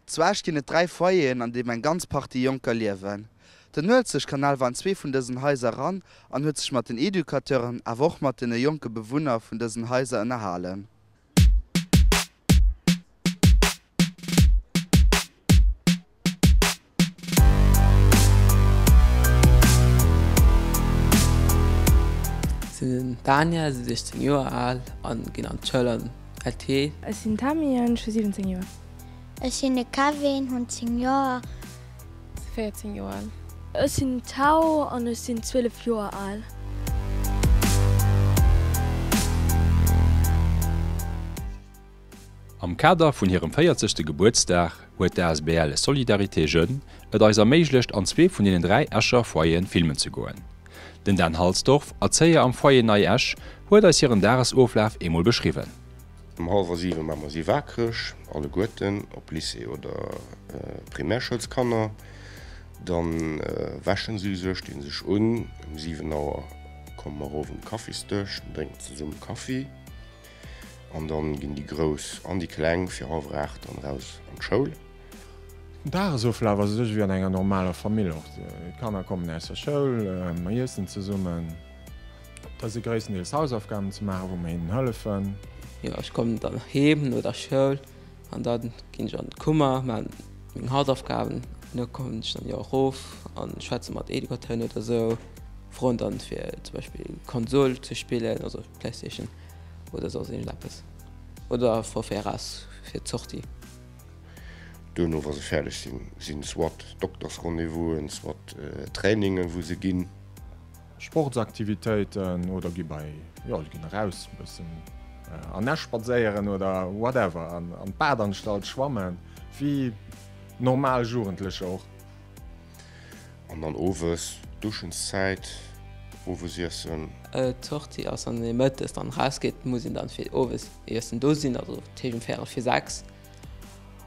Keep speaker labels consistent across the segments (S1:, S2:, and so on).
S1: Zu Esch ginn et 3 Foyeren, an deem eng ganz Partie Jonker liewen. Den Uelzechtkanal war an zwee vun dësen Haiser eran an huet sech mat den Educateuren, awer och mat den jonke Bewunner vun dësen Haiser ënnerhalen.
S2: Ech sinn den Daniel, si 16 Joer al an ginn an d'Schoul an LT.
S3: Ech sinn d'Tamy an ech hu 17 Joer.
S4: Ech sinn de Kevin, hunn 10 Joer.
S3: Si 14 Joer al.
S5: Ech sinn d'Tao an ech sinn 12 Joer al.
S6: Am Kader vun hirem 40. Gebuertsdag huet d'ASBL Solidarité Jeunes et eis erméiglecht an zwee vun deenen 3 Escher Foyeren filmen ze goen. Den Dan Halsdorf, Erzéier am Foyer Nei Esch, huet eis hiren Dagesoflaf eemol beschriwwen.
S7: Um hallwer 7 maache mer si waakreg, alleguerten, ob Lycée oder Primärschoulskanner. Dann wäschen si sech, dinn sech un. Um 7 Auer komme mer erof un de Kaffisdësch, drénken zesumme Kaffi. An dann ginn déi Grouss an déi Kleng fir hallwer 8 dann raus an d'Schoul.
S8: Den Dagesoflaf ass u sech ewéi an enger normaler Famill och. D'Kanner kommen aus der Schoul, mer iessen zesummen. Da si gréisstendeels Hausaufgaben ze maachen, wou mer hinnen hëllefen.
S2: Jo, ech kommen dann heem no der Schoul an da ginn ech an d'Kummer, maachen meng Hausaufgaben. Duerno kommen ech dann jo erof an schwätze mat Educateuren oder sou, froen dann fir zum Beispill Konsol ze spillen, also Playstation oder soss iergendeppes oder fir eraus fir d'Sortie.
S7: Duerno wa se fäerdeg sinn, sinn soit Doktersrendez-vousen, soit Trainingen wou se ginn.
S8: Sportsaktivitéiten oder gi bei, jo se ginn eraus e bëssen an Esch spadséieren oder whatever, an d'Badanstalt schwammen, wéi normal Jugendlecher och.
S7: An dann owes Duschenszäit, Owesiessen.
S2: D'Sortie ass wann ee mëttes dann rausgeet, muss een dann fir Owesiessen do sinn, also dat heescht um véierel vir 6.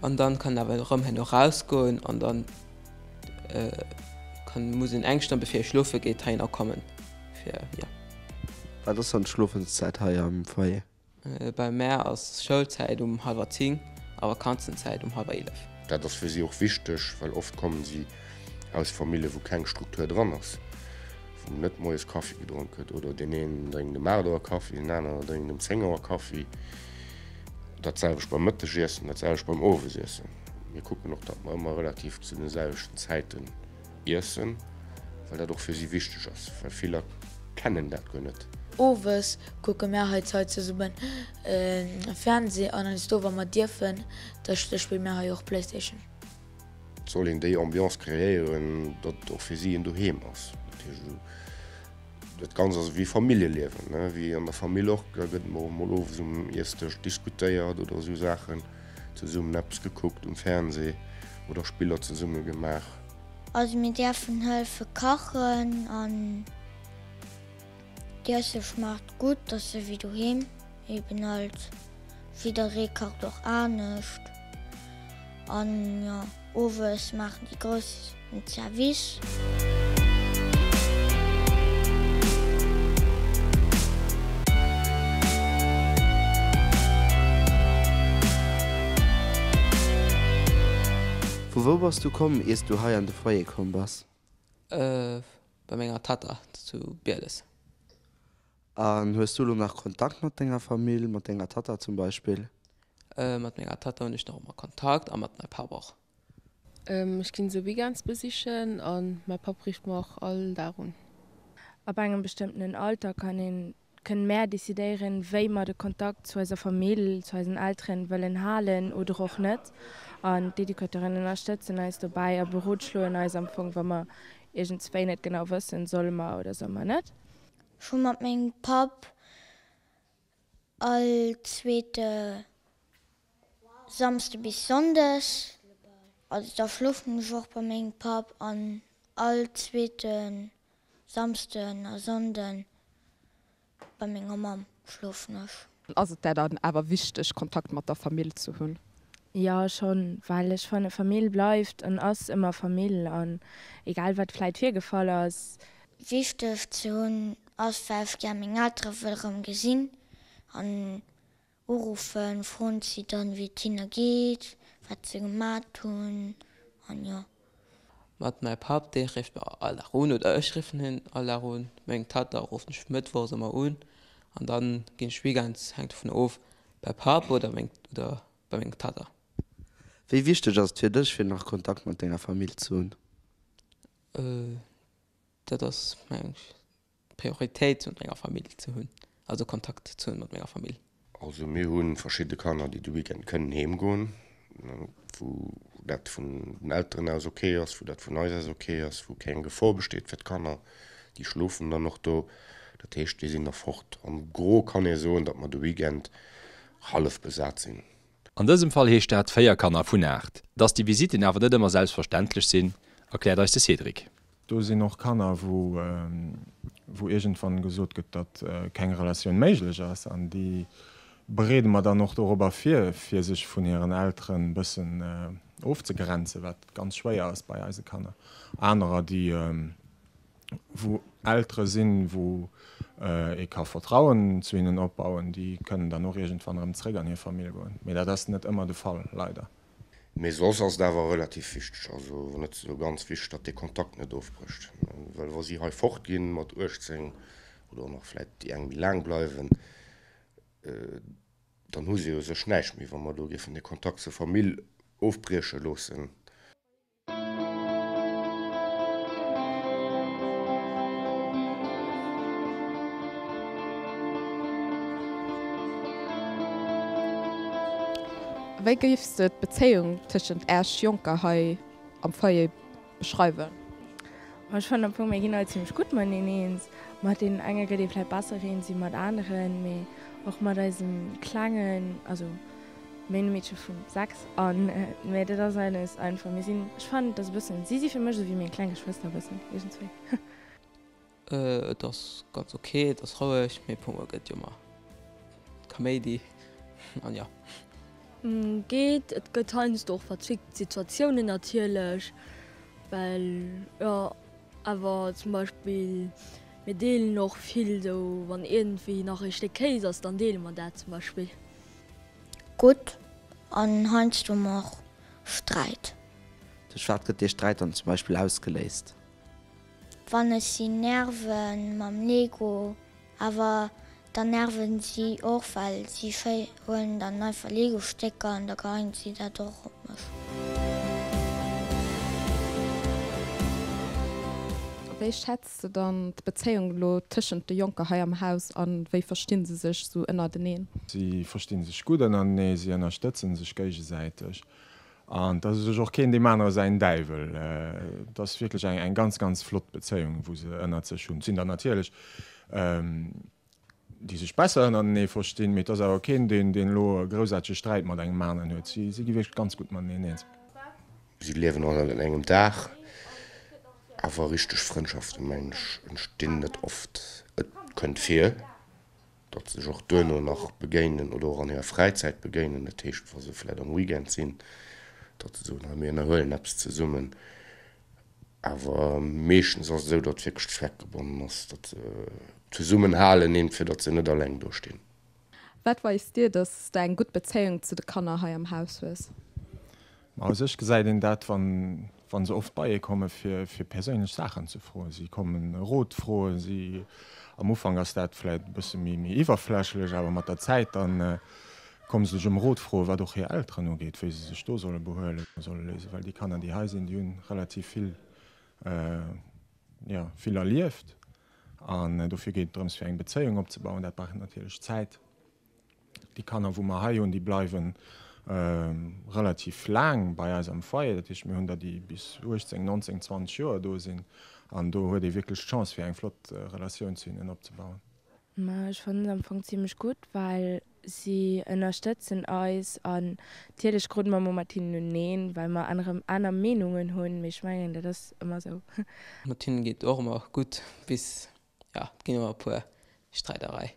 S2: An dann kann een awer erëm herno rausgoen an dann kann muss een eng Stonn bevir ee schlofe geet heihinner kommen fir jo.
S1: Wat ass dann d'Schlofenszäit hei am Foyer?
S2: Bei mär ass Schoulzäit um hallwer 10 a Vakanzenzäit um hallwer 11.
S7: Dat ass fir si och wichteg, well oft kommen si aus Famillje wou keng Struktur dran ass, wou net moies Kaffi gedronk gëtt oder deen een drénkt um 8 Auer Kaffi, deen anere drénkt um 10 Auer Kaffi. Dat selwecht beim Mëttegiessen, dat selwecht beim Owesiessen. Mir kucken och, datt mer ëmmer relativ zu den selwechten Zäiten Iessen, well dat och fir si wichteg ass, well vill Leit kennen dat guer net.
S5: Owes kucke mär hei zait zesummen Fernseh an heiansdo wa mer dierfen, da spille mär hei och Playstation.
S7: Et soll een déi Ambiance kreéieren, datt et och fir si en Doheem ass. Dat heescht, dat Ganzt ass ewéi Familljeliewen, wéi an der Famill och, da gëtt och mol owes um Iessdësch diskutéiert oder esou Saachen, zesummen eppes gekuckt um Fernseh oder Spiller zesumme gemaach.
S4: Also mir däerfen hëllefe kachen an d'Iesse schmaacht gutt, ass sou wéi doheem, eben halt jidderee kacht och anescht an jo owes maachen déi Grouss den Service.
S1: Vu wou bass du komm, iers du hei an de Foyer komm bass?
S2: Bei menger Tatta zu Bieles.
S1: An hues du elo nach Kontakt mat denger Famill, mat denger Tatta zum Beispill?
S2: Mat menger Tatta hunn ech nach ëmmer Kontakt a mat mei Papp och.
S3: Ech ginn se weekends besichen a mäi Papp rifft mer och all Dag un. Ab engem bestëmmtenen Alter kann een kënnen mär decidéieren, wéi mer de Kontakt zu eiser Famill, zu eisen Elteren wëllen halen oder och net. An d'Educateuren ënnerstëtzen eis dobäi a berotschloen eis am Fong, wa mer iergendswéi net genau wëssen, solle mer oder solle mer net.
S4: Ech hu mat mengem Papp all zweete Samsde bis Sonndes, also da schlofen ech och bei mengem Papp an all zweete Samsden a Sonnden bei menger Mamm schlofen ech.
S9: Ass et där dann awer wichteg Kontakt mat der Famill ze hunn?
S3: Jo schonn, well ech fanne Famill bleift an ass ëmmer Famill an egal wat vläit virgefall ass.
S4: Wichteg ze hunn ass, well ech gär meng Eltere wëll erëm gesinn an Uruffen, froen si dann wéi et hinne geet, Wat se gemat hunn an jo.
S2: Mat mäi Papp, dee rifft mer all Dag un, oder ech riffen hien all Dag un. Meng Tatta rufft mech mëttwochs ëmmer un an dann ginn ech weekends, hänkt dovun of, bei Papp oder meng oder bei meng Tatta.
S1: Wéi wichteg ass et fir dech, fir nach Kontakt mat denger Famill ze hunn?
S2: Dat ass mengen ech Prioritéit mat menger Famill ze hunn, also Kontakt ze hunn mat menger Famill.
S7: Also mir hu verschidde Kanner, déi de Weekend kënnen heem goen, wou dat vun den Elteren aus ok ass, wou dat vun eis aus ok ass, wou keng Gefor besteet fir d'Kanner. Déi schlofen dann och do. Dat heescht, déi sinn da fort. Am Gros kann ee soen, datt mer de Weekend hallef besat sinn.
S6: An dësem Fall heescht dat 4 Kanner vun 8. Dass déi Visitten awer net ëmmer selbstverständlech sinn, erkläert eis de Cédric.
S8: Do sinn och Kanner, wou wou iergendwann gesot gëtt, datt keng Relatioun méiglech ass. An déi bereede mer dann och dorobber vir, fir sech vun hiren Elteren e bëssen ofzegrenzen, wat ganz schwéier ass bei eise Kanner. Anerer, déi wou Eltere sinn, wou ee ka Vertrauen zu hinnen opbauen, déi kënnen dann och iergendwann erëm zréck an hir Famill goen. Mee dat ass net ëmmer de Fall, leider.
S7: Mee soss ass et awer relativ wichteg, also wann net esou ganz wichteg, datt dee Kontakt net ofbrécht. Well wa si hei fortginn mat 18 oder och nach vläicht déi eng méi laang bleiwen, dann hu si u sech näischt méi, wa mer do géifen dee Kontakt zur Famill ofbrieche loossen.
S9: Wéi géifs de d'Bezéiung tëschent Äech Jonker hei am Foyer beschreiwen?
S3: Ma ech fannen am Fong, mir ginn all zimmlech gutt mateneen eens. Mat deenen enge gëtt ee vläicht besser eens wéi mat aneren, mee och mat eisem Klengen, also Meng Meedche vun 6 an mä dat ass eines einfach mir sinn ech fannen et ass e bëssen si si fir mech esou wéi meng kleng Geschwëster e bëssen iergendswéi.
S2: Et ass ganz ok, et ass roueg, mee e puer mol gëtt jo mar Kaméidi an jo.
S5: Geet, et gëtt heiansdo och verzwickt Situatiounen natierlech, well jo awer zum Beispill mir deelen och vill esou wann iergendwéi nach e Stéck Kéis ass, dann deele mer dat zum Beispill.
S4: Gutt an heiansdo och Sträit.
S1: Duerch wat gëtt dee Sträit dann zum Beispill ausgeléist?
S4: Wann ech si nerven mam Lego, awer dann nerven si och, well si huelen dann einfach Lego-Stécker an da geheien si dat och op mech.
S9: Wéi schätz de dann d'Bezéiung elo tëschent de Jonker hei am Haus an wéi verstinn se sech sou ënnerteneen?
S8: Si verstinn sech gutt ënnertenee, si ënnerstëtzen sech géigesäiteg an et ass u sech och keen deem anere säin Däiwel. Et ass wierklech eng eng ganz, ganz flott Bezéiung wou se ënnert sech hunn. Et sinn der natierlech déi sech besser ënnertenee verstinn, mee et ass awer keen, deen deen elo e groussaartege Sträit mat engem aneren huet. Si si gi wierklech ganz gutt mateneen eens.
S7: Si liewen och ënnert engem Daach, awer richteg Frëndschaften, mengen ech, entstinn net oft. Et kënnt vir, datt se sech och duerno nach begéinen oder och an hirer Fräizäit begéinen, dat heescht, wa se vläicht am Weekend sinn, datt se soen, hei mir ënnerhuelen eppes zesummen. Awer meeschtens ass et esou, datt wierklech zweckgebonnen ass, datt se zesummenhalen een, fir datt se net alleng do stinn.
S9: Wat weist dir, datt s de eng gutt Bezéiung zu de Kanner hei am Haus hues?
S8: Ma u sech gesäit een dat, wann wa se oft bei ee komme fir fir perséinlech Saachen ze froen. Si kommen Rot froen. Si, am Ufank ass dat vläicht e bësse méi méi iwwerflächlech, awer mat der Zäit dann Komme sech ëm Rot froen, wat och hir Elteren ugeet, wéi se sech do solle behuelen, solle léisen, well déi Kanner, déi hei sinn, déi hunn relativ vill, jo, vill erlieft. An dofir geet et drëms, fir eng Bezéiung opzebauen. Dat brauch natierlech Zäit. Déi Kanner, wou mer hei hunn, déi bleiwe relativ laang bei eis am Foyer. Dat heescht, mir hunn der, déi bis 18, 19, 20 Joer do sinn. An do huet ee wierklech d'Chance, fir eng flott Relatioun zu hinnen opzebauen.
S3: Ma ech fannen se am Fong zimlech gutt, well si ënnerstëtzen eis an natierlech kruten mer mol mat hinnen uneen, well mer aner aner Meenungen hunn, mee ech mengen dat ass ëmmer sou.
S2: Mat hinnen geet et och ëmmer gutt, bis, jo, et ginn ëmmer e puer Streiderei.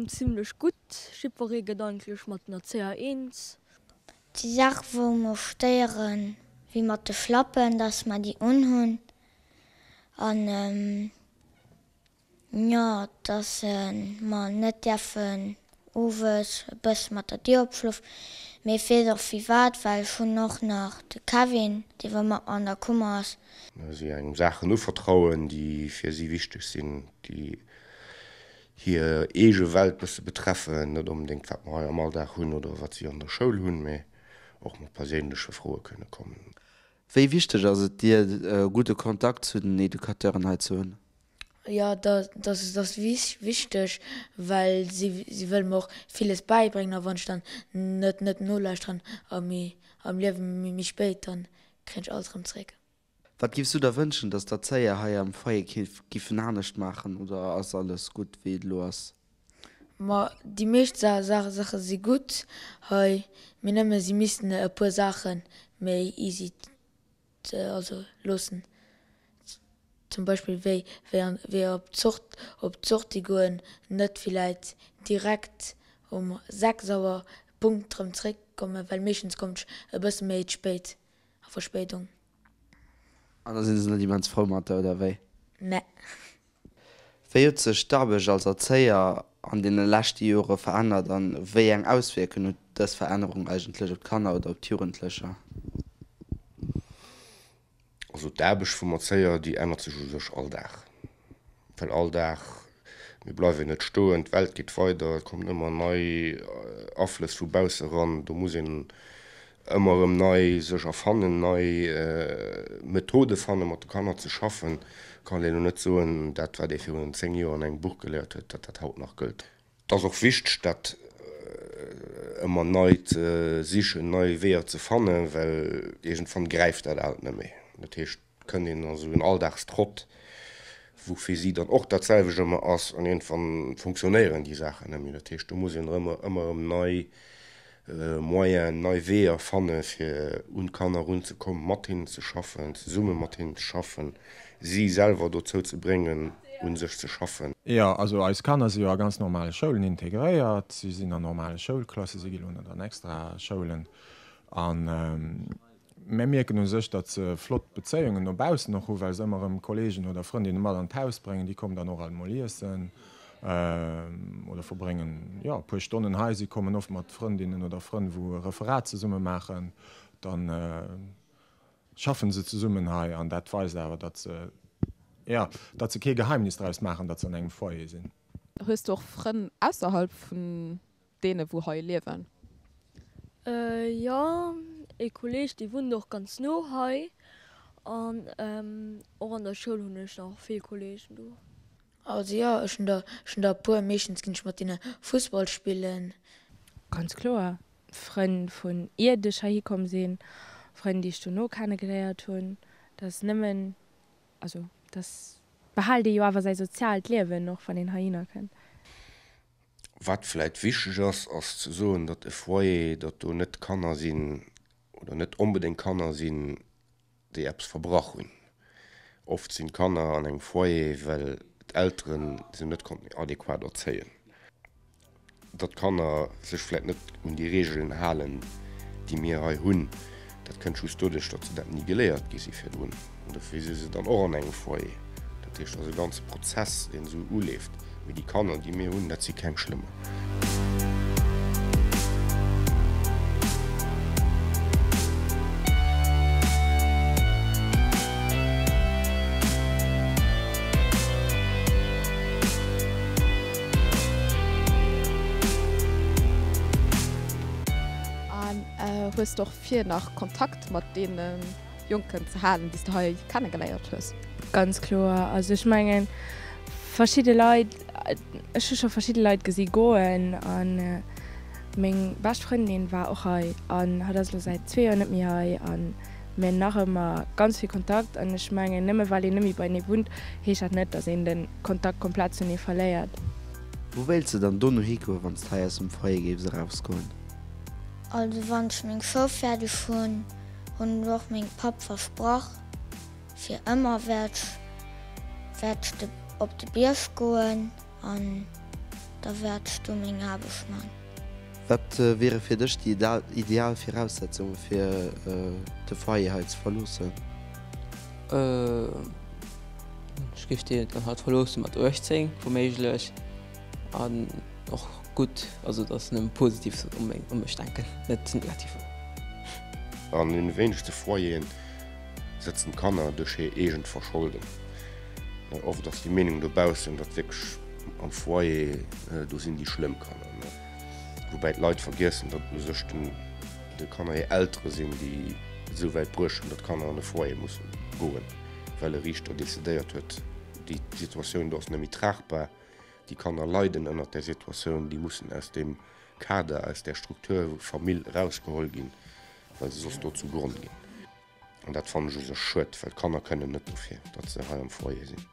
S5: Zimlech gutt, jiddweree gëtt eigentlech mat den Erzéier eens.
S4: Déi Saach wou mer stéieren, wéi mat de Schlappen, dass mer déi unhunn an. Jo, dass mer net däerfen owes e bësse mat der Dier opschlofen. Mee ech weess och firwat, well ech hunn och nach de Kevin, dee wa mat mer an der Kummer ass.
S7: Si engem Saachen uvertrauen, déi fir si wichteg sinn, déi hir eege Welt bësse betreffen, net onbedéngt wat mer hei am Alldag hunn oder wat si an der Schoul hunn, mee och mat perséinleche Froe kënne kommen.
S1: Wéi wichteg ass et dir, e gudde Kontakt zu den Educateuren hei ze hunn?
S10: Jo, dat ass wichteg, well si wëlle mer och villes bäibréngen a wann ech dann net net nolauschteren am Liewe méi spéit, dann kréien ech alles erëm zréck.
S1: Wat giffs du der wënschen, dass d'Erzéier hei am Foyer giffen anescht maachen oder ass alles gutt wéi et elo ass?
S10: Ma déi meescht Saache si gutt hei, mee nëmme si missten e puer Saache méi easy also loossen. Zum Beispill wéi wéi op op d'Sortie goen, net villäit direkt um 6 Auer Punkt rëm zréck kommen, well meeschtens kommt ech e bësse méi spéit a Verspéidung.
S1: An da sinn se net immens frou mat der, oder wéi?
S10: Ne.
S1: Wéi huet sech d'Aarbecht als Erzéier an deene leschte Jore verännert an wéi eng Auswierkungen huet dës Verännerung eigentlech op d'Kanner oder op d'Jugendlecher?
S7: Also d'Aarbecht vum Erzéier, déi ännert sech u sech all Dag, well all Dag, mir bleiwen net stoen, d'Welt geet weider, et kommen ëmmer nei Aflëss vu bausse eran, do muss een Ëmmer erëm nei sech erfannen, nei Methode fannen, mat de Kanner ze schaffen. Kann een elo net soen, dat wat ee virun 10 Joer an engem Buch geléiert huet, datt dat haut nach gëllt. Et ass och wichteg, dat ëmmer nei ze sichen, nei Weeër ze fannen, well iergendwann gräift dat Aalt net méi. Dat heescht, Et kënnt een a sou en Alldagstrott, wou fir si dann och dat selwecht ëmmer ass an iergendwann funktionéieren déi Saachen net méi. Dat heescht, do muss een erëm ëmmer erëm nei Moyenen, nei Weeër fanne fir un d'Kanner erunzekommen, mat hinnen ze schaffen, zesumme mat hinnen ze schaffen, si selwer dozou ze bréngen, u sech ze schaffen.
S8: Jo, also eis Kanner si jo a ganz normale Schoulen integréiert. Si sinn an normale Schoulklassen, si gi lo net an extra Schoulen. An Mär mierken u sech, datt se flott Bezéiungen no baussen och hu, well se ëmmer erëm Kollegen oder Frëndinne mat an d'Haus bréngen. Déi kommen dann och alt mol iessen oder verbréngen, jo, e puer Stonnen hei. Si kommen oft mat Frëndinnen oder Frënn, wou e Referat zesumme maachen. Da schaffen se zesummen hei an dat weist awer, datt se, jo, datt se kee Geheimnis draus maachen, datt se an engem Foyer sinn.
S9: Hues du och Frënn ausserhalb vun deene wou hei liewen?
S5: Jo, ee Kolleeg dee wunnt och ganz no hei an och an der Schoul hunn ech nach vill Kolleegen do.
S10: Also jo, ech hunn der, ech hunn der e puer. Meeschtens ginn ech mat hinne Fussball spillen.
S3: Ganz kloer, Frënn vun iert ech heihi komm sinn, Frënn déi ech dono kennegeléiert hunn. Dat ass nëmmen, also dat behält ee jo awer säi soziaalt Liewen och wann een heihinner kënnt.
S7: Wat vläit wichteg ass, ass ze soen, datt e Foyer, datt do net Kanner sinn oder net onbedéngt Kanner sinn, déi eppes verbrach hunn. Oft sinn d'Kanner an engem Foyer, well d'Eltere se net konnten adequat erzéien. Datt d'Kanner sech vläit net un déi Reegelen halen, déi mir hei hunn, dat kënnt just doduerch, datt se dat ni geléiert gi si virdrun. An dofir si se dann och an engem Foyer. Dat heescht, dat ass e ganze Prozess, deen esou uleeft. Mee déi Kanner, déi mir hunn, dat si keng Schlëmmer.
S9: An hues de och vir nach Kontakt mat deene Jonken ze halen, déi s de hei kennegeléiert hues?
S3: Ganz kloer. Also ech mengen verschidde Leit, ech hu scho verschidde Leit gesi goen a meng bescht Frëndin war och hei an hatt ass elo säit zwee Joer net méi hei a mir hunn nach ëmmer ganz vill Kontakt an ech mengen nëmme well een net méi beienee wunnt, heescht dat net, datt een de Kontakt komplett zunee verléiert.
S1: Wou wéilts de dann dono higoen, wann s de hei aus dem Foyer géifs erausgoen?
S4: Also wann ech meng Schoul fäerdeg hunn, hunn ech och mengem Papp versprach, fir ëmmer wäert ech wäert ech de op de Bierg goen an da wäert ech do meng Aarbecht man.
S1: Wat wiere fir dech déi ideal Viraussetzunge fir de Foyer hei ze verloossen?
S2: Ech géif deen dann halt verloosse mat 18 wou méiglech an och. gutt, also datt se nëmme positiv u mech denken, net negativ.
S7: An den wéinegste Foyeren sëtzen d'Kanner duerch hir eegent Verscholden. Oft ass déi Meenung dobaussen, datt wierklech am Foyer, do sinn déi schlëmm Kanner. Woubäi d'Leit vergiessen, datt et u sech de Kanner hir Eltere sinn, déi et esou wäit bruecht hunn, datt d'Kanner an e Foyer musse goen, well e Riichter decidéiert huet, déi Situatioun do ass net méi tragbar, déi Kanner leiden ënnert där Situatioun, déi mussen aus deem Kader, aus där Struktur Famill erausgeholl ginn, well se soss do zu Gronn ginn. An dat fannen ech u sech schued, well d'Kanner kënnen net dofir, datt se hei am Foyer sinn.